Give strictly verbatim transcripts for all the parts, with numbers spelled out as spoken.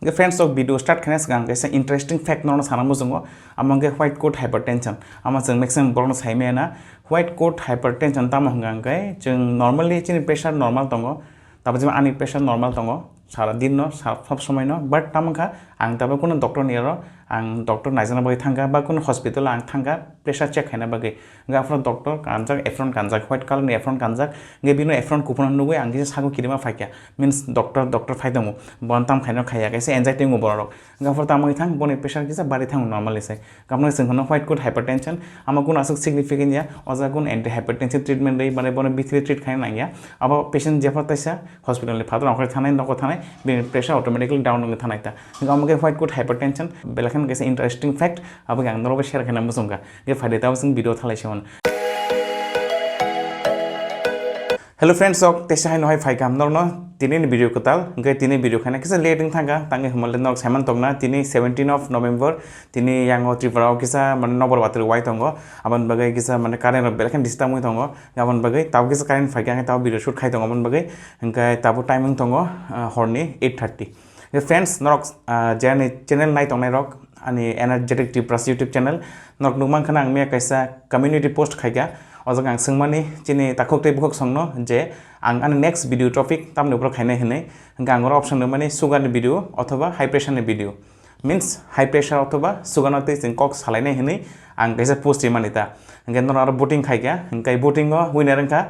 Hwnkhe friends, o video start khaina swkang kaisa interesting fact nono sana muchungo, amo hwnkhe white coat hypertension. Amo chwng maximum borokno sai maya na, white coat hypertension tamo hwnka hwnkhe chwng normally chini pressure normal tongo, tabuk ani pressure normal tongo, sara din no, sa-, sob somoi no, but tamo wngkha ang tabuk kuno doctor ni aro ang doctor naijana bagwi thangkha, ba kuno hospital ang thangkha pressure check khaina bagwi. Hwnkhe aphuru doctor kanjak, apron kanjak, white color ni apron kanjak, hwnkhe bini apron kuphur no nugwi ang kisa sago kirima phaikha, means doctor, doctor phai tongo, bo tam khaino khaiya, kaisa anxiety wngo borok. Hwnkhe aphuru tamo wngwi thang, boni pressure kisa bari thango normally se. Kamno chwng hwno white coat hypertension, amo kuno aswk significant ya, o jaga kuno anti hypertensive treatment rwi, mane bono bithwi treat khaina nangya. Abo patient jephru taisa hospital ni phataro ongkhorwi thanai, nogo thanai, bini pressure automatically down wngwi thanai ta. Hwnkhe omo khe white coat hypertension, belai kheno kaisa interesting fact, abo khe ang norokbo share khaina muchungkha. Hwnkhe phaidi tabo chwng video thalai se hwn. Hello friends, ok, teisa haino hai phaikha norokno tini ni video kwtal. Hwnkhe tini video khaina kisa late wng thangkha, tangwi hwnbahle norok saiman tongna tini seventeen of November, tini yango Tripura o kisa mane nokbar watwi wai tongo, aboni bagwi kisa mane current rok belai kheno disturb wngwi tongo, aboni bagwi tabuk kisa current phaikha, hwnkhe tabuk video shoot khai tongo, aboni bagwi hwnkhe tabuk time wng tongo, ah, horni eight thirty. Hwnkhe friends, norok, ah, je ani channel nai tongnai rok, ani Energetic Tiprasa YouTube channel, norok nukmankha na ang miya kaisa community post khaikha, o jaga ang swngmani chini takhuk tei bukhuk songno je ang ani next video topic tamni upor khainai hinwi, hwnkhe ang oro option rwmani sugar ni video othoba high pressure ni video, means high pressure othoba sugar no twi chwng kok salainai hinwi ang kaisa post rimani ta. Hwnkhe norok aro voting khaikha, hwnkhe voting o winner wngkha,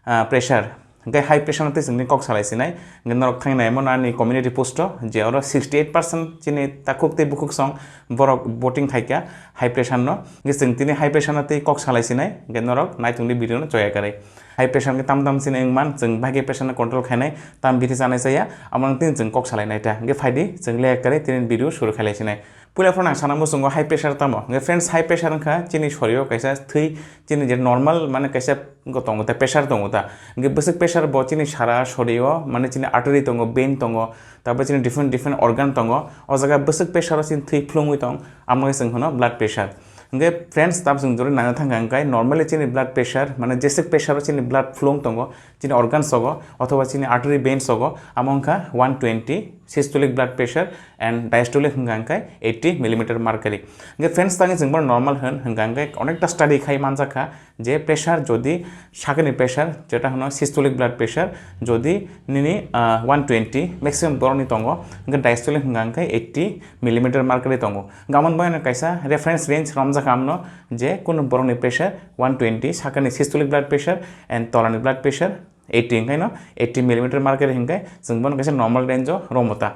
ah, pressure. Hwnkhe high pressure no twi chwngni kok salai sinai. Hwnkhe norok thangwi naimo ani community post o je oro sixty eight percent chini takhuk tei bukhuk song borok voting khaikha high pressure no. Hwnkhe chwng tini high pressure no twi kok salai sinai. Hwnkhe norok naitungdi video no choya kwrwi. High pressure hwnkhe tam tam chini wngman, chwng bahai khe pressure no control khainai, tam bithi chanai chaya, amo tini chwng kok salai nai ta. Hwnkhe phaidi chwng le kwrwi tini video suru khailai sinai. Puila phano ang sana muchungo high pressure tamo. Hwnkhe friends, high pressure wngkha chini sorio kaisa thwi, chini je normal mane kaisa tongo ta, pressure tongo ta. Hwnkhe bwswk pressure bo chini sara sorio mane chini artery tongo, vein tongo, tabuk chini different different organ tongo. O jaga bwswk pressure o chini thwi phlungwi tong, amo khe chwng hwno blood pressure. Hwnkhe friends, tabuk chwng jori nangna thangkha hwnkhe normally chini blood pressure mane jeswk pressure o chini blood phlung tongo, chini organ sogo othoba chini artery vein sogo, amo wngkha one twenty systolic blood pressure and diastolic hwnkha hwnkhe eighty millimeter mercury. Hwnkhe friends, tangwi chwng bono normal hwn hwnkha hwnkhe onekta study khai manjakha je pressure jodi sakani pressure jeta hwno systolic blood pressure jodi nini, ah, one twenty maximum borokni tongo, hwnkhe diastolic hwnkha hwnkhe eighty millimeter mercury tongo. Hwnkhe amoni bagwi kaisa reference range romjakha amno je kunu borokni pressure one twenty sakani systolic blood pressure and tolani blood pressure eighty hwnkhe no eighty millimeter mercury hwnkhe chwng bono kaisa normal range o romo ta.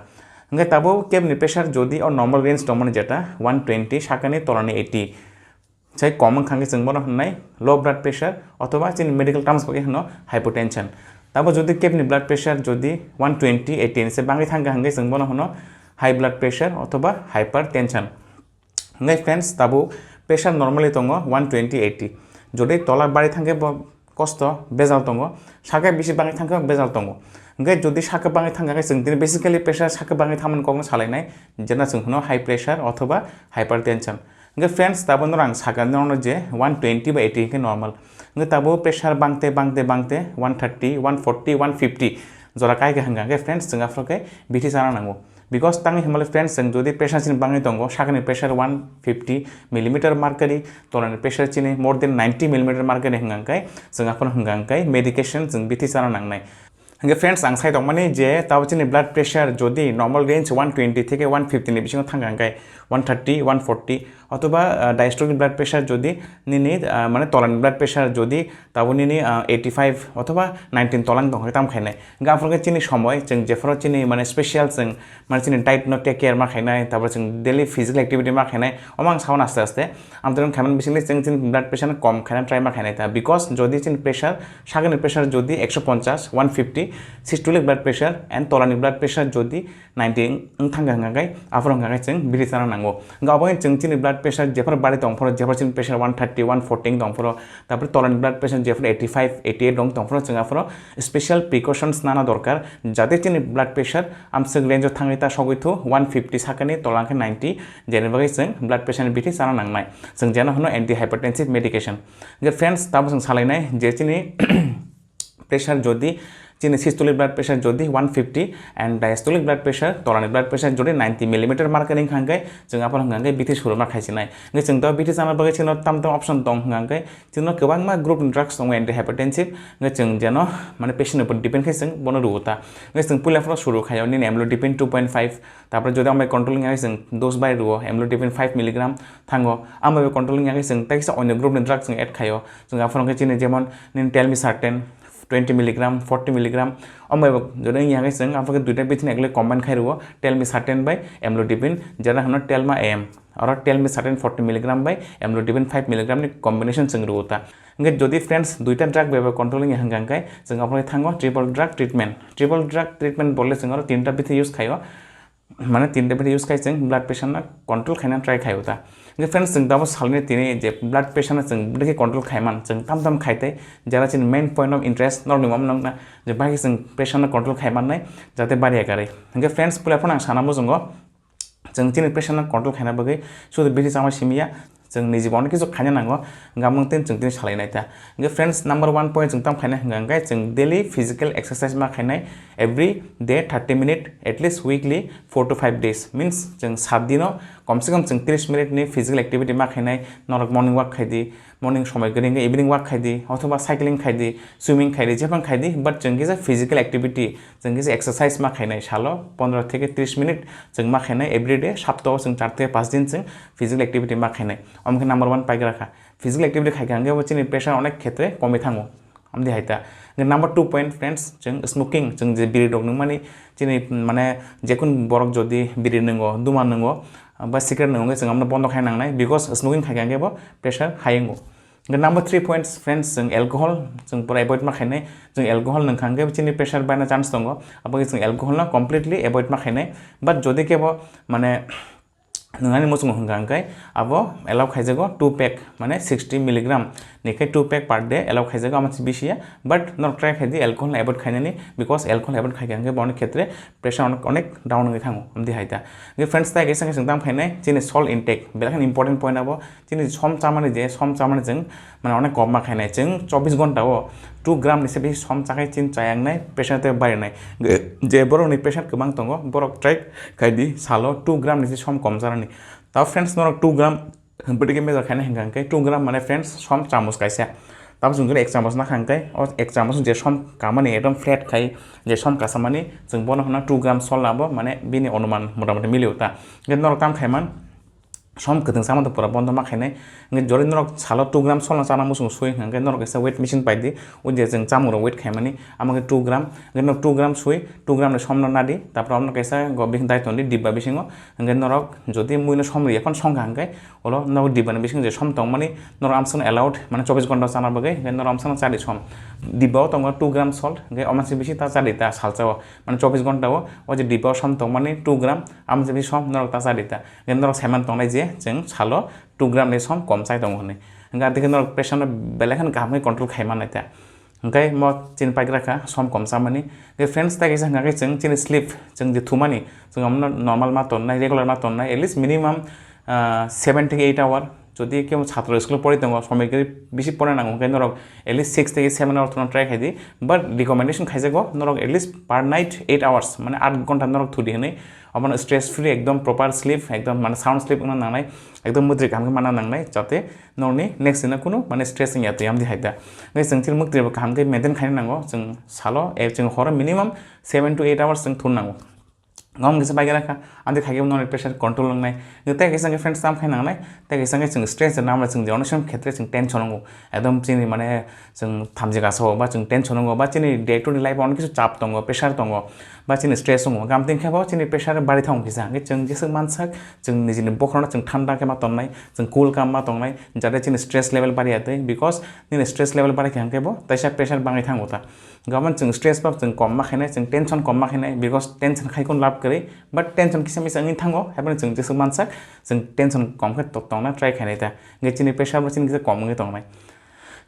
Hwnkhe tabuk kebni pressure jodi o normal range tongmani jeta one twenty sakani tolani eighty sai kom wngkha hwnkhe chwng bono hwnnai low blood pressure othoba chini medical terms bai hwno hypotension. Tabuk jodi kebni blood pressure jodi one twenty eighty ni se bangwi thangkha hwnkhe chwng bono hwno high blood pressure othoba hypertension. Hwnkhe friends, tabuk pressure normally tongo one twenty eighty. Jodi tola bari thangkhe bo kosto bejal tongo, sakhe bisi bangwi thangkhe bejal tongo. Hwnkhe jodi sakhe bangwi thangkha khe chwng tini basically pressure sakhe bangwi thangmani kokno salainai, jena chwng hwno high pressure othoba hypertension. Hwnkhe friends, tabuk norok ang sakha norokno je one twenty ba eighty hwnkhe normal. Hwnkhe tabuk pressure bangte bangte bangte one thirty, one forty, one fifty jora kaikha hwnkha hwnkhe friends, chwng aphuru khe bithi chana nango. Because tangwi hwnbahle friends, chwng jodi pressure chini bangwi tongo, sakni pressure one fifty millimeter mercury, tolani pressure chini more than ninety millimeter mercury hwnka hwnkhe, chwng aphano hwnka hwnkhe medication chwng bithi chana nangnai. Hwnkhe friends, ang sai tongmani je tabo chini blood pressure jodi normal range one twenty theke one fifty ni bisingo thangkha hwnkhe one thirty, one forty, othoba, ah, diastolic blood pressure jodi nini, ah, mane tolani blood pressure jodi tabo nini, ah, eighty five othoba ninety ni tolang tongkha tamo khainai. Hwnkhe aphuru khe chini somoi chwng jephuru chini mane special chwng mane chini diet no take care ma khainai, tabuk chwng daily physical activity ma khainai, omo ang sao aste aste. Amtwrwng khaimani bisingtwi chwng chini blood pressure no kom khaina try ma khainai ta, because jodi chini pressure, sakni pressure jodi ekso ponchash, one fifty, systolic blood pressure and tolani blood pressure jodi ninety wng thangkha hwnkha khe, aphuru hwnkha khe chwng biri chana nango. Hwnkha obo chwng chini blood pressure jephuru bari tongphuru, jephuru chini pressure one thirty, one forty tongphuru, tapore tolani blood pressure jephuru eighty five, eighty eight wng tongphuru, chwng aphuru special precautions nana dorkar, jate chini blood pressure amswk range o thangwi ta sogwi thu, one fifty sakani tola hwnkhe ninety, jeni bagwi chwng blood pressure ni bithi chana nangnai. Chwng jeno hwno antihypertensive medication. Hwnkhe friends, tamo chwng salainai je chini pressure jodi Chini systolic blood pressure jodi one fifty and diastolic blood pressure, tolani blood pressure jodi ninety millimeter markering hwnkhe, chwng aphano hwnkhe bithi suruma khaisinai. Hwnkhe chwng to bithi chana bagwi chwngno tam tam option tong hwnkhe, chwngno kwbangma group ni drugs tongo antihypertensive, hwnkhe chwng jeno mane patient ni upor depend khai chwng bono rwo ta. Hwnkhe chwng puila phano suru khaio nini amlodipine two point five, tapore jodi ambai controlling hai chwng dose bai rwo amlodipine five milligram thango, ambai controlling hai chwng tei kisa onyo group ni drug chwng add khaio. Chwng aphano khe chini jemon nini telmisartan twenty milligram, forty milligram, ambai jodi wngya hai chwng aphano khe duita bithini ekle combine khai rwo telmisartan bai amlodipine, jera hwno telma am. Oro telmisartan forty milligram bai amlodipine five milligram ni combination chwng rwo ta. Hwnkhe jodi friends duita drug bai controlling hai hwnkhe chwng aphano khe thango triple drug treatment. Triple drug treatment bole chwng oro tinta bithi use khaio. Mane tinta bithi use khai chwng blood pressure no control khaina try khaio ta. Hwnkhe friends, chwng tamo salni tini je blood pressure no chwng bwdikhe control khaiman, chwng tam tam khaitei, jara chini main point of interest norokni mom nokna je bahai chwng pressure no control khaimannai jate bariya karwi. Hwnkhe friends, puila phano ang sana muchungo, chwng chini pressure no control khaina bagwi sudu bithi chama simiya, chwng niji bono kisu khaina nango, gamung tin chwng tini salai nai ta. Hwnkhe friends, number one point chwng tam khaina hwnkha hwnkhe chwng daily physical exercise ma khainai, every day thirty minute, at least weekly four to five days, means chwng sat dino kom se kom chwng tris minute ni physical activity ma khainai, norok morning walk khai di, morning somoi kwrwi hwnkhe evening walk khai di, othoba cycling khai di, swimming khai di, jephang khai di, but chwng kisa physical activity, chwng kisa exercise ma khainai, salo pondro theke tris minute chwng ma khainai, everyday, saptao chwng char theke panch din chwng physical activity ma khainai. Omo khe number one paigra kha. Physical activity khai kha hwnkhe bo chini pressure onek khetre komwi thango. Amdi hai ta. Hwnkhe number two point, friends, chwng smoking, chwng je biri rok nungmani, chini, mane, jekun borok jodi biri nungo, duma nungo, ba cigarette nungo, hwnkhe chwng amno bondo khai nangnai, because smoking khai kha hwnkhe bo pressure high wngo. Hwnkhe number three points, friends, chwng alcohol, chwng pura avoid ma khainai, chwng alcohol nungkha hwnkhe chini pressure baina chance tongo, aboni chwng alcohol no completely avoid ma khainai, but jodi kebo, mane, nungani muchungo hwnkha hwnkhe abo allow khaijago two pack, mane sixty milligram ni khe two pack per day allow khaijago, amo se bisi ya, but norok try khai di alcohol no avoid khainani, because alcohol avoid khai kha hwnkhe boni khetre pressure onek, onek down wngwi thango, amdi hai ta. Hwnkhe friends, tai kaisa khe chwng tam khainai chini salt intake, belai kheno important point abo, chini som chamani je, som chamani chwng, mane, onek kom ma khainai. Chwng chobbish ghonta o two gram ni se bisi som chakhai chini chayang nai, pressure tei bari nai. Je borok ni pressure kwbang tongo, borok try khai di salo two gram ni se som kom chanani. Tao friends, norok two gram bwdike measure khainai hwnkha hwnkhe two gram mane, friends, som chamus kaisa. Tamo chwng ek chamus na kha hwnkhe, o ek chamus je som kamani ekdom flat khai, je som kasamani, chwng bono hwnna two gram sol labo, mane, bini onuman motamoti milio ta. Hwnkhe norok tam khaiman, som kwthwng sama to pura bondo ma khainai. Hwnkhe jori norok salo two gram solno chana muchung sui hwnkhe norok kaisa weight machine pai di, o je chwng chamung rok weight khaimani, amo khe two gram, hwnkhe norok two gram sui, two gram ni somno nadi, tapor amno kaisa go bihik dai tondi dibba bisingo, hwnkhe norok jodi muino som ri ekhon songkha hwnkhe, olo nogo dibba ni bisingo je som tongmani, norok amsano allowed, mane chobbish ghonta chana bagwi, hwnkhe norok amsano chadi som. Dibba o tongo two gram salt, hwnkhe omo se bisi ta chadi ta salsa o, mane chobbish ghonta o, o je dibba o som tongmani two gram, amo se bisi som norok ta chadi ta. Hwnkhe norok saiman tongnai je chwng salo two gram ni som kom chai tongo hwnwi. Hwnkhe adikhe norok pressure no belai kheno kaham khe control khai mannai ta. Hwnkhe mo chini paigra kha som kom chamani. Hwnkhe friends, tai kaisa hwnkha khe chwng chini sleep, chwng je thumani, chwng amno normal ma tonnai, regular ma tonnai, at least minimum, ah, seven theke eight hour. Jodi kebo chhatro school pori tongo, somoi kwrwi bisi pore nango, hwnkhe norok at least six theke seven hour thumna try khai di. But recommendation khaijago norok at least per night eight hours, mane aat ghonta norok thudi hwnwi. Obono stress free, ekdom proper sleep, ekdom, mane, sound sleep wngna nangnai, ekdom mwtri kaham khe manna nangnai, jate norokni next day no kunu, mane, stress wngya twi amdi hai da. Hwnkhe chwng chini mwtri bo kaham khe maintain khaina nango, chwng salo, eh, chwng horo minimum seven to eight hours chwng thun nango. Ngam kisa bai gana kha, amdi khai khe norokni pressure control wngnai. Hwnkhe tei kaisa hwnkhe friends tam khai nangnai, tei kaisa hwnkhe chwng stress rwna, chwng je onek somoi khetre chwng tension wngo, ekdom chini, mane, chwng thamjik asao ba chwng tension wngo ba chini day to day life o onek kisu chap tongo, pressure tongo, ba chini stress wngo, gam twi khe bo chini pressure bari thango kisa. Hwnkhe chwng jeswk mansak, chwng nijini bokhorokno chwng thanda khe ma tongnai, chwng cool calm ma tongnai, jate chini stress level bari ya twi, because nini stress level bari khe hwnkhe bo taisa pressure bangwi thango ta. Hwnkhe omo chwng stress ba chwng kom ma khainai, chwng tension kom ma khainai, because tension khai kunu lab kwrwi, but tension kisa misa wngwi thango, haibano chwng jeswk mansak, chwng tension kom khe to-, tongna try khainai ta. Hwnkhe chini pressure bo chini kisa kom wngwi tongnai.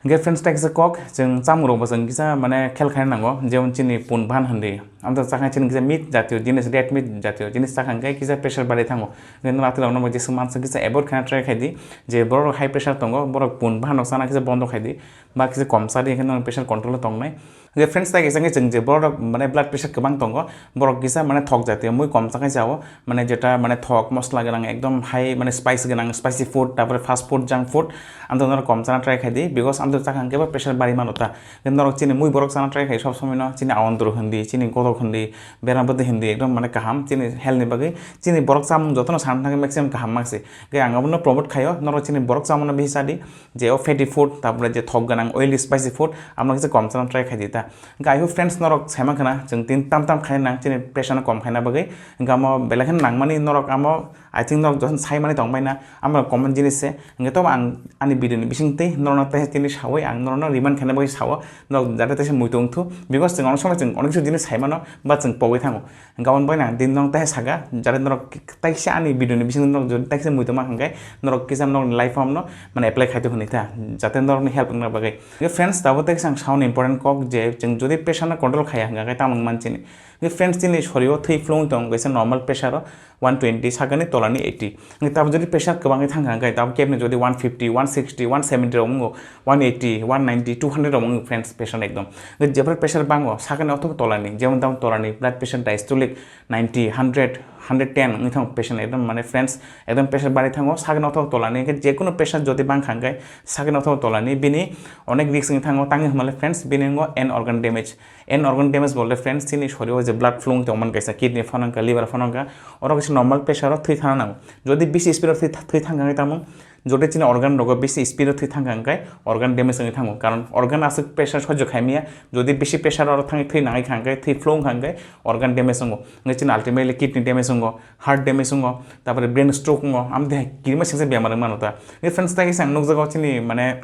Hwnkhe friends, tai kisa kok, chwng chamung rok bo chwng kisa, mane, khel khaina nango, jemon chini pun ban hwnwi. Amtwk chakha chini kisa meat jatiyo jinis, red meat jatiyo jinis chakha hwnkhe kisa pressure bari thango. Hwnkhe nwng atwirokno bo jeswk mansa kisa avoid khaina try khai di, je borok rok high pressure tongo, borok pun ban rok chana kisa bondo khai di, ba kisa kom cha di, hwnkhe nwng pressure control o tongnai. Hwnkhe friends, tai kisa hwnkhe chwng je borok mane blood pressure kwbang tongo, borok kisa mane thok jatiyo mui kom chakhai chao, mane jeta mane thok mosla gwnang, ekdom high mane spice gwnang, spicy food, tapore fast food, junk food, amtwino norok kom chana try khai di, because amtwino chakha hwnkhe bo pressure bari mano ta. Norok chini mui borok chana try khai sob somoi no, chini awandru hindi, chini godok hindi, berambati hindi, ekdom mane kaham chini health ni bagwi. Chini borok chamung jotono sana thangwi maximum kaham mangsi. Hwnkhe ang abono promote khaio, norok chini borok chamungno bisi chadi, je o fatty food, tapore je thok gwnang, oily, spicy food, amno kisa kom chana try khai di ta. Hwnkhe I hope friends, norok saima khna, chwng tin tam tam khai nang, chini pressure no kom khaina bagwi. Hwnkhe amo belai kheno nangmani norok amo, I think norok jotono saimani tongbai na, amo common jinis se. Hwnkhe tobo ang ani video ni bising twi norokno teisa tini sawi ang norokno remind khaina bagwi sao, norok jate teisa muitu wngthu, because chwng onek somoi chwng onek kisa jinis saimano, ba chwng pogwi thango. Hwnkhe aboni bagwi ang din norok teisa saka, jate norok teisa ani video ni bising norok jodi teisa muitu ma hwnkhe norok kisa norokni life o amno mane apply khai tong hwnwi ta, jate norokni help wngna bagwi. Hwnkhe friends, tabuk teisa ang sauni important kok je chwng jodi pressure no control khaiya hwnkhe tamo wng manchini. Hwnkhe friends, chini sorio thwi flung tong kaisa normal pressure o one twenty sakani tolani eighty. Hwnkhe tabuk jodi pressure kwbangwi thangkha hwnkhe tabuk kebni jodi one fifty, one sixty, one seventy rok wngo, one eighty, one ninety, two hundred rok wngo friends pressure ekdom. Hwnkhe jephru pressure bango sakani othoba tolani, jemon tabuk tolani blood pressure diastolic ninety, hundred, hundred ten wngwi thango pressure ekdom mane friends, ekdom pressure bari thango sakani othoba tolani. Hwnkhe jekunu pressure jodi bangkha hwnkhe sakani othoba tolani bini onek risk wngwi thango, tangwi hwnmale friends bini wngo end organ damage. End organ damage bolte friends, chini sorio je blood flung tongmani kaisa kidney phano wngkha, liver phano wngkha, oro kaisa normal pressure o thwi thana nango. Jodi bisi speed o thwi, thwi thangkha hwnkhe tamo, jodi chini organ rogo bisi speed o thwi thangkha hwnkhe organ damage wngwi thango, karon organ aswk pressure sojjo khaimaya, jodi bisi pressure oro thangwi thwi nangwi kha hwnkhe, thwi flung kha hwnkhe organ damage wngo, hwnkhe chini ultimately kidney damage wngo, heart damage wngo, tapore brain stroke wngo, amtwi hai kirima singsa bemar wngmano ta. Hwnkhe friends, tai kisa ang nukjago chini mane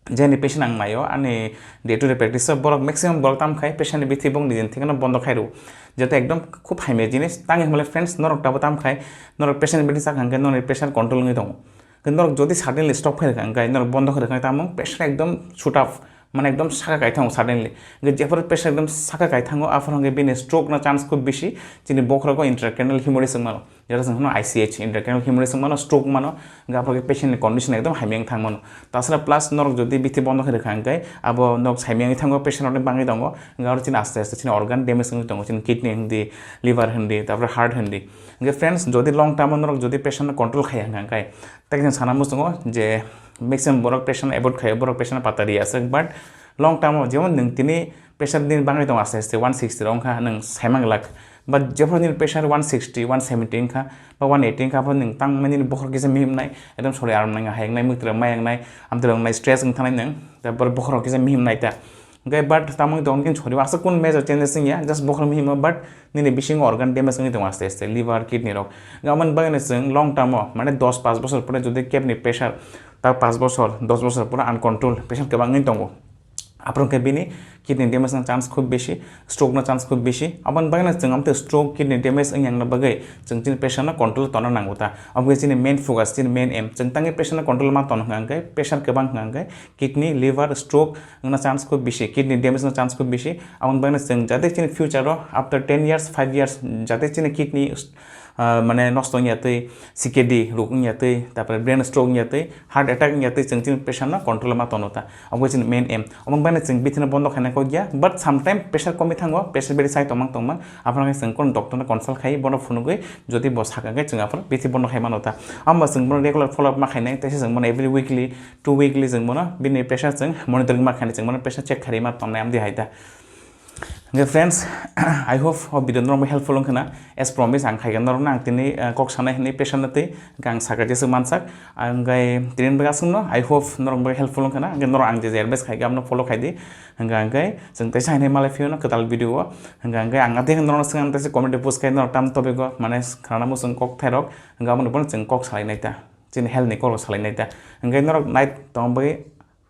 jeni patient ang naio, ani day to day practice o borok maximum borok tam khai patient ni bithi bong nijini thikano bondo khai rw. Jete ekdom khub hamya jinis, tangwi hwnmale friends, norok tabo tam khai, norok patient ni bithi chakha hwnkhe norokni pressure control wngwi tongo. Norok jodi suddenly stop khai rwkha hwnkhe, norok bondo khai rwkha hwnkhe tamo pressure ekdom shoot up, mane ekdom saka kai thango suddenly. Hwnkhe jephuru pressure ekdom saka kai thango, aphuru hwnkhe bini stroke no chance khub bisi, chini bokhorogo intracranial hemorrhage wngmano. Jeta chwng phano I C H, intracranial hemorrhage wngmano, stroke wngmano, hwnkhe aphuru khe patient ni condition ekdom hamya wng thangmano. Taswra plus norok jodi bithi bondo khe rwkha hwnkhe, abo norok saimya wngwi thango, patient rokni bangwi tongo, hwnkhe aro chini aste aste chini organ damage wngwi tongo, chini kidney hindi, liver hindi, tapore heart hindi. Hwnkhe friends, jodi long term o norok jodi patient no control khaiya hwnkha hwnkhe, tei chwng sana muchungo je maximum borok patient avoid khaio, borok patient pata ri aswk, but long term o jemon nwng tini pressure nini bangwi tongo aste aste one sixty rok wngkha, nwng saimang glak. But jephuru nini pressure one sixty, one seventy wngkha, ba one eighty wngkha, aphuru nwng tangmani nini bokhorok kisa mihimnai, ekdom sori aram nai, hayaknai, mwtwrwng mayaknai, amtwrwng nai, stress wng thanai nwng, tei borok bokhorok kisa mihimnai ta. Hwnkhe but tamo wngwi tongo nini sorio aswk kun major changes wngya, just bokhorok mihimo, but nini bisingo organ damage wngwi tongo aste aste, liver, kidney rok. Hwnkhe aboni bagwino chwng long term o, mane dos paanch bosor pore jodi kebni pressure ta paanch bosor, dos bosor pore uncontrol pressure kwbang wngwi tongo. Aphuru khe bini kidney damage no chance khub bisi, stroke no chance khub bisi. Aboni bagwino chwng amtwi stroke, kidney damage wngya wngna bagwi chwng chini pressure no control tongna nango ta. Abo khe chini main focus, chini main aim. Chwng tangwi pressure no control ma tongna hwnkha hwnkhe, pressure kwbang hwnkha hwnkhe kidney, liver, stroke wngna chance khub bisi, kidney damage no chance khub bisi. Aboni bagwino chwng jate chini future o after ten years, five years jate chini kidney, ah, mane nosto wngya twi, C K D rok wngya twi, tapore brain stroke wngya twi, heart attack wngya twi, chwng chini pressure no control ma tono ta. Abo chini main aim. Omo bai chwng bithino bondo khaina kok ya, but sometime pressure komwi thango, pressure beri sai tongmang tongmang, aphano khe chwng kon doctor no consult khai, bono phunugwi jodi bo sakha khe chwng aphano bithi bondo khai mano ta. Amo chwng bono regular follow up ma khainai, teisa chwng bono every weekly, two weekly chwng bono bini pressure chwng monitoring ma khainai, chwng bono pressure check kharwi ma tongnai amdi hai ta. Hwnkhe friends, I hope o video norok helpful wngkha na. As promise, ang khaikha norokno ang tini, eh, kok sanai hwnwi pressure no twi, hwnkhe ang sakha jesa mansak. Ang hwnkhe tini bagwi aswkno, I hope norok bagwi helpful wngkha na. Hwnkhe norok ang je je advice khaikha, abono follow khai di. Hwnkhe, hwnkhe chwng teisa haino malai phiyano kwtal video o. Hwnkhe, hwnkhe ang atwi norokno swngna teisa comment post khai norok tam topic o, mane khwnana muchung kok thairok. Hwnkhe abono bono chwng kok salai nai ta. Chini health ni kok salai nai ta. Hwnkhe norok nai tong bagwi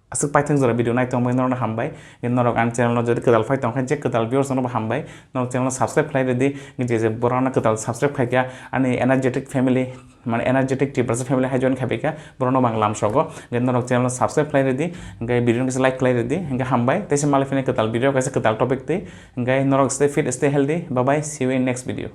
aswk paithak jora video nai tongbai norokno hambai. Hwnkhe norok ang channel no jodi kwtal phai tongkha je kwtal viewers no hambai. Norok channel no subscribe khlai rwdi. Hwnkhe je je borok no kwtal subscribe khaikha ani energetic family, mane energetic Tiprasa family hai join khaibaikha, borok no bang lam sogo. Hwnkhe norok channel no subscribe khlai rwdi. Hwnkhe video no kisa like khlai rwdi. Hwnkhe hambai. Teisa malai phini kwtal video kaisa kwtal topic twi. Hwnkhe norok stay fit, stay healthy. Bye bye. See you in next video.